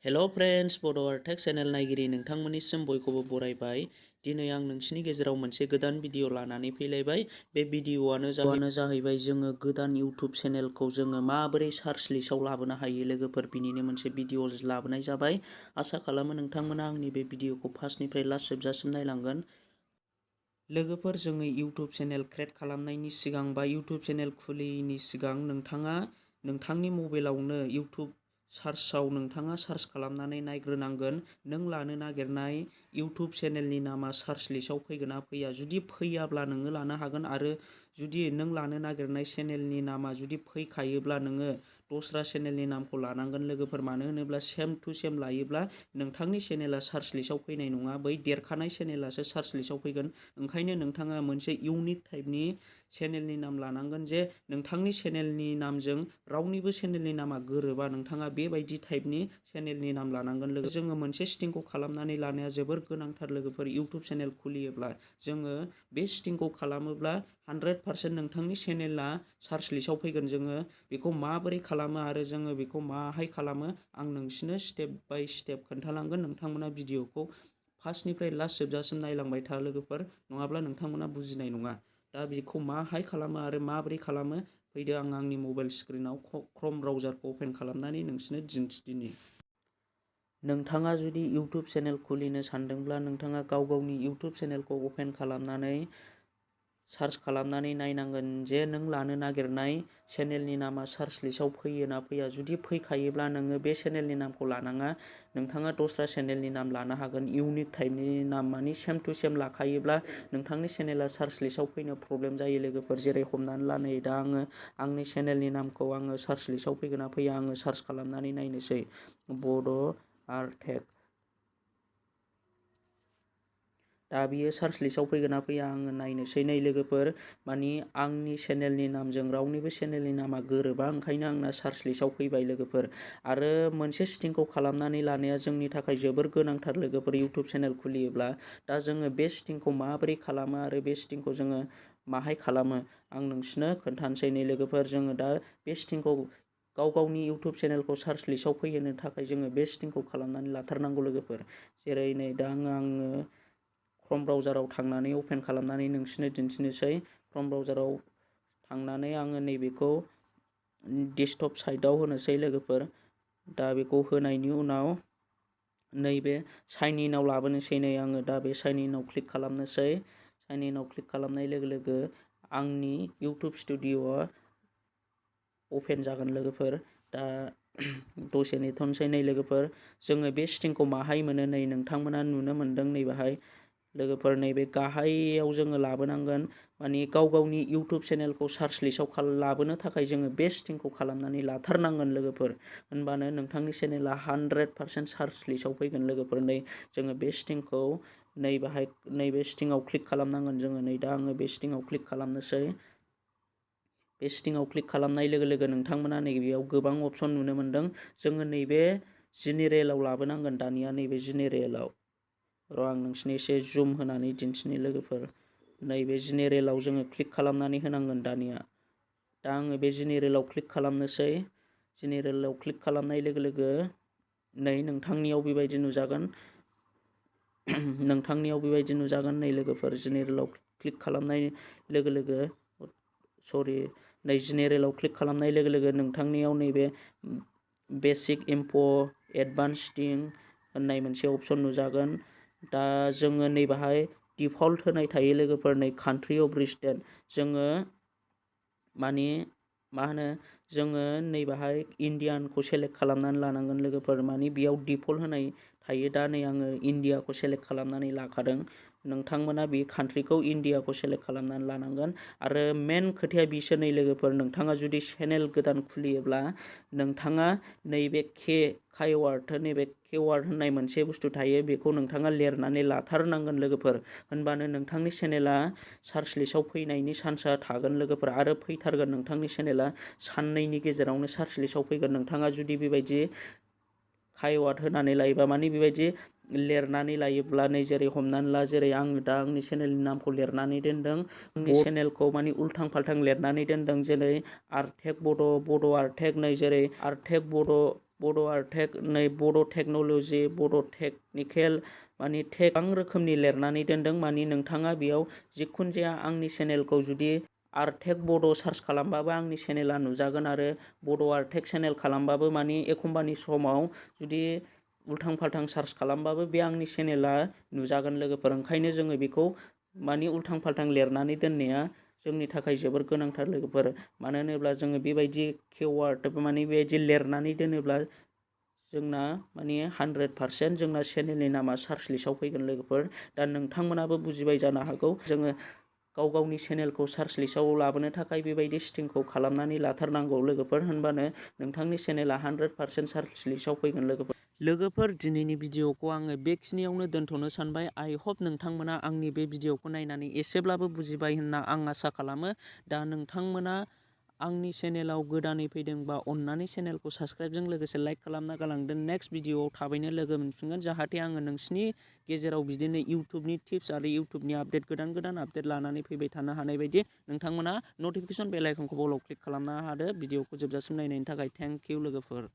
हेल' friends, बड' Artech channel नायगिरि नोंथांमोननिसिम बयखौबो बरायबाय। दिनै आं नोंसिनि गेजेराव मोनसे गोदान भिडिअ लानानै फैलायबाय। बे भिडिअआनो जाहैबाय जोङो गोदान इउटुब चेनेलखौ जोङो माबोरै सार्च लिस्टआव लाबोनो हायो लोगोफोर, बिनिनो मोनसे भिडिअ लाबोनाय जाबाय। आसा खालामो नोंथांमोना आंनि बे भिडिअखौ फार्स्टनिफ्राय लास्ट जोबजासिम नायलांगोन। लोगोफोर, जोङो इउटुब चेनेल क्रिएट खालामनायनि सिगां बा इउटुब चेनेल खुलियैनि सिगां नोंथाङा नोंथांनि मबाइलावनो इउटुब सार्चआव नोंथाङा सार्च खालामनानै नायग्रोनांगोन नों लानो नागिरनाय इउटुब चेनेलनि नामा सार्च लिस्टआव फैगोन ना फैया। जुदि फैयाब्ला नोङो लानो हागोन, आरो जुदि नों लानो नागिरनाय चेनेलनि नामा जुदि फैखायोब्ला नोङो दस्रा चेनेलनि नामखौ लानांगोन लोगोफोर। मानो होनोब्ला सेम टु सेम लायोब्ला नोंथांनि चेनेला सार्च लिस्टआव फैनाय नङा, बै देरखानाय चेनेलासो सार्च लिस्टआव फैगोन। ओंखायनो नोंथाङा मोनसे इउनिक टाइपनि चेनेलनि नाम लानांगोन, जे नोंथांनि चेनेलनि नामजों रावनिबो चेनेलनि नामा गोरोबा। नोंथाङा बेबायदि टाइपनि चेनेलनि नाम लानांगोन। जोङो मोनसे सेटिंखौ खालामनानै लानाया जोबोर गोनांथार लोगोफोर। इउटुब चेनेल खुलियोब्ला जोङो बे सेटिंखौ खालामोब्ला 100% नोंथांनि चेनेला सार्च लिस्टआव फैगोन। जोङो बेखौ माबोरै खालामो आरो जोङो बेखौ माहाय खालामो आं नोंसिनो स्टेप बाय स्टेप खोन्थालांगोन। नोंथांमोना भिडिअखौ फार्स्टनिफ्राय लास्ट जोबजासिम नायलांबाय था लोगोफोर, नङाब्ला नोंथांमोना बुजिनाय नङा। दा बेखौ माहाय खालामो आरो माबोरै खालामो, फैदो आं आंनि मबाइल स्क्रिनाव क्रोम ब्राउजारखौ अपेन खालामनानै नोंसिनो दिन्थिदिनि। नोंथाङा जुदि इउटुब चेनेल खुलिनो सानदोंब्ला नोंथाङा गावनि इउटुब चेनेलखौ अपेन खालामनानै सार्च खालामनानै नायनांगोन जे नों लानो नागिरनाय चेनेलनि नामा सार्च लिस्टआव फैयो ना फैया। जुदि फैखायोब्ला नोङो बे चेनेलनि नामखौ लानाङा, नोंथाङा दस्रा चेनेलनि नाम लानो हागोन। इउनिक टाइपनि नाम मानि सेम टु सेम लाखायोब्ला नोंथांनि चेनेला सार्च लिस्टआव फैनो प्रब्लेम जायो लोगोफोर। जेरै हमनानै ला, नै दा आङो आंनि चेनेलनि नामखौ आङो सार्च लिस्टआव फैगोन ना फैया आङो सार्च खालामनानै नायनोसै। बड' आर्टेक, दा बियो सार्च लिस्टआव फैगोन ना फैया आङो नायनोसै। नै लोगोफोर, मानि आंनि चेनेलनि नामजों रावनिबो चेनेलनि नामा गोरोबा, ओंखायनो आंना सार्च लिस्टआव फैबाय लोगोफोर। आरो मोनसे सेटिंखौ खालामनानै लानाया जोंनि थाखाय जोबोर गोनांथार लोगोफोर इउटुब चेनेल खुलियोब्ला। दा जोङो बे सेटिंखौ माबोरै खालामो आरो बे सेटिंखौ जोङो माहाय खालामो आं नोंसिनो खोन्थानोसै। नै लोगोफोर, जोङो दा बे सेटिंखौ गावनि इउटुब चेनेलखौ सार्च लिस्टआव फैहोनो थाखाय जोङो बे सेटिंखौ खालामनानै लाथारनांगौ लोगोफोर। जेरै नै दा आङो क्रोम ब्राउजाराव थांनानै अपेन खालामनानै नोंसिनो दिन्थिनोसै। क्रोम ब्राउजाराव थांनानै आङो नैबेखौ डेस्कटप साइडआव होनोसै लोगोफोर। दा बेखौ होनायनि उनाव नैबे साइन इनआव लाबोनोसै। नै आङो दा बे साइन इनआव क्लिक खालामनोसै। साइन इनआव क्लिक खालामनाय लोगो लोगो आंनि इउटुब स्टुडिअ'आ अपेन जागोन लोगोफोर। दा दसे नेथ'नोसै। नै लोगोफोर, जोङो बे सेटिंखौ माहाय मोनो, नै नोंथांमोना नुनो मोनदों नैबेहाय लोगोफोर। नैबे गाहायाव जोङो लाबोनांगोन, मानि गावनि इउटुब चेनेलखौ सार्च लिस्टआव लाबोनो थाखाय जोङो बे सेटिंखौ खालामनानै लाथारनांगोन लोगोफोर। होनबानो नोंथांनि चेनेला 100% सार्च लिस्टआव फैगोन लोगोफोर। नै जोङो बे सेटिंखौ नैबे सेटिंआव क्लिक खालामनांगोन जोङो। नै दा आङो बे सेटिंआव क्लिक खालामनोसै। बे सेटिंआव क्लिक खालामनाय लोगो लोगो नोंथांमोना नैबेयाव गोबां अपसन नुनो मोनदों। जोङो नैबे जेनेरेलाव लाबोनांगोन दानिया। नैबे जेनेरेलाव आं नोंसिनो एसे जुम होनानै दिन्थिनि लोगोफोर। नैबे जेनेरेलाव जोङो क्लिक खालामनानै होनांगोन दानिया। दा आङो बे जेनेरेलाव क्लिक खालामनोसै। जेनेरेलाव क्लिक खालामनाय लोगो लोगो नै नोंथांनियाव बेबायदि नुजागोन। नै लोगोफोर, जेनेरेलाव क्लिक खालामनाय लोगो लोगो नै जेनेरेलाव क्लिक खालामनाय लोगो लोगो नोंथांनियाव नैबे बेसिक इनफ' एडभान्स सेटिं होननाय मोनसे अपसन नुजागोन। दा जोङो नैबेहाय डिफल्ट होनाय थायो लोगोफोर। नै कान्ट्रि अफ रेसिडेन्ट, जोङो मानि जोङो नैबेहाय इण्डियानखौ सेलेक्ट खालामनानै लानांगोन लोगोफोर। मानि बेयाव डिफल्ट होनाय थायो। दा नै आङो इण्डियाखौ सेलेक्ट खालामनानै लाखादों। नोंथांमोना बे कान्ट्रिखौ इण्डियाखौ सेलेक्ट खालामनानै लानांगोन। आरो मेन खोथाया बिसो नै लोगोफोर, नोंथाङा जुदि चेनेल गोदान खुलियोब्ला नोंथाङा नैबे काइवार्ड होननाय मोनसे बुस्थु थायो, बेखौ नोंथाङा लिरनानै लाथारनांगोन लोगोफोर। होनबानो नोंथांनि चेनेला सार्च लिस्टआव फैनायनि चान्सआ थागोन लोगोफोर, आरो फैथारगोन। नोंथांनि चेनेला साननैनि गेजेरावनो सार्च लिस्टआव फैगोन। नोंथाङा जुदि बेबायदि काइवार्ड होनानै लायोबा, मानि बेबायदि लिरनानै लायोब्ला, नै जेरै हमनानै ला, जेरै आङो दा आंनि चेनेलनि नामखौ लिरनानै दोनदों। आंनि चेनेलखौ मानि उल्थां फाल्थां लिरनानै दोनदों। जेरै आर्टेक बड' आर्टेक, नै जेरै आर्टेक बड' बड' आर्टेक नै बड' टेक्न'लजि बड' टेकनिकेल माने गोबां रोखोमनि लिरनानै दोनदों। माने नोंथाङा बेयाव जिखुनु जाया आंनि चेनेलखौ जुदि आर्टेक बड' सार्च खालामबाबो आंनि चेनेला नुजागोन आरो बड' आर्टेक चेनेल खालामबाबो माने एखमबानि समाव जुदि उल्थां फाल्थां सार्च खालामबाबो बे आंनि चेनेला नुजागोन लोगोफोर। ओंखायनो जोङो बेखौ माने उल्थां फाल्थां लिरनानै दोननाया जोंनि थाखाय जोबोर गोनांथार लोगोफोर। मानो होनोब्ला जोङो बेबायदि किवार्ड माने बेबायदि लिरनानै दोनोब्ला जोंना माने 100% जोंना चेनेलनि नामा सार्च लिस्टआव फैगोन लोगोफोर। दा नोंथांमोनाबो बुजिबाय जानो हागौ जोङो गाव गावनि चेनेलखौ सार्च लिस्टआव लाबोनो थाखाय बेबायदि सेटिंखौ खालामनानै लाथारनांगौ लोगोफोर। होनबानो नोंथांनि चेनेला 100% सार्च लिस्टआव फैगोन लोगोफोर। दिनैनि भिडिअखौ आङो बेखिनियावनो दोनथ'नो सानबाय। आइ होप नोंथांमोना आंनि बे भिडिअखौ नायनानै एसेब्लाबो बुजिबाय होनना आं आसा खालामो। दा नोंथांमोना आंनि चेनेलाव गोदानै फैदोंबा अननानै चेनेलखौ साबस्क्राइबजों लोगोसे लाइक खालामना गालांदों। नेक्स्ट भिडिअआव थाबैनो लोगो मोनफिनगोन जाहाथे आङो नोंसिनि गेजेराव बिदिनो इउटुबनि टिप्स आरो इउटुबनि आपडेट गोदान आपडेट लानानै फैबाय थानो हानाय बायदि नोंथांमोना नटिफिकेसन बेल आइकनखौ क्लिक खालामना हादो। भिडिअखौ जोबजासिम नायनायनि थाखाय थेंक इउ लोगोफोर।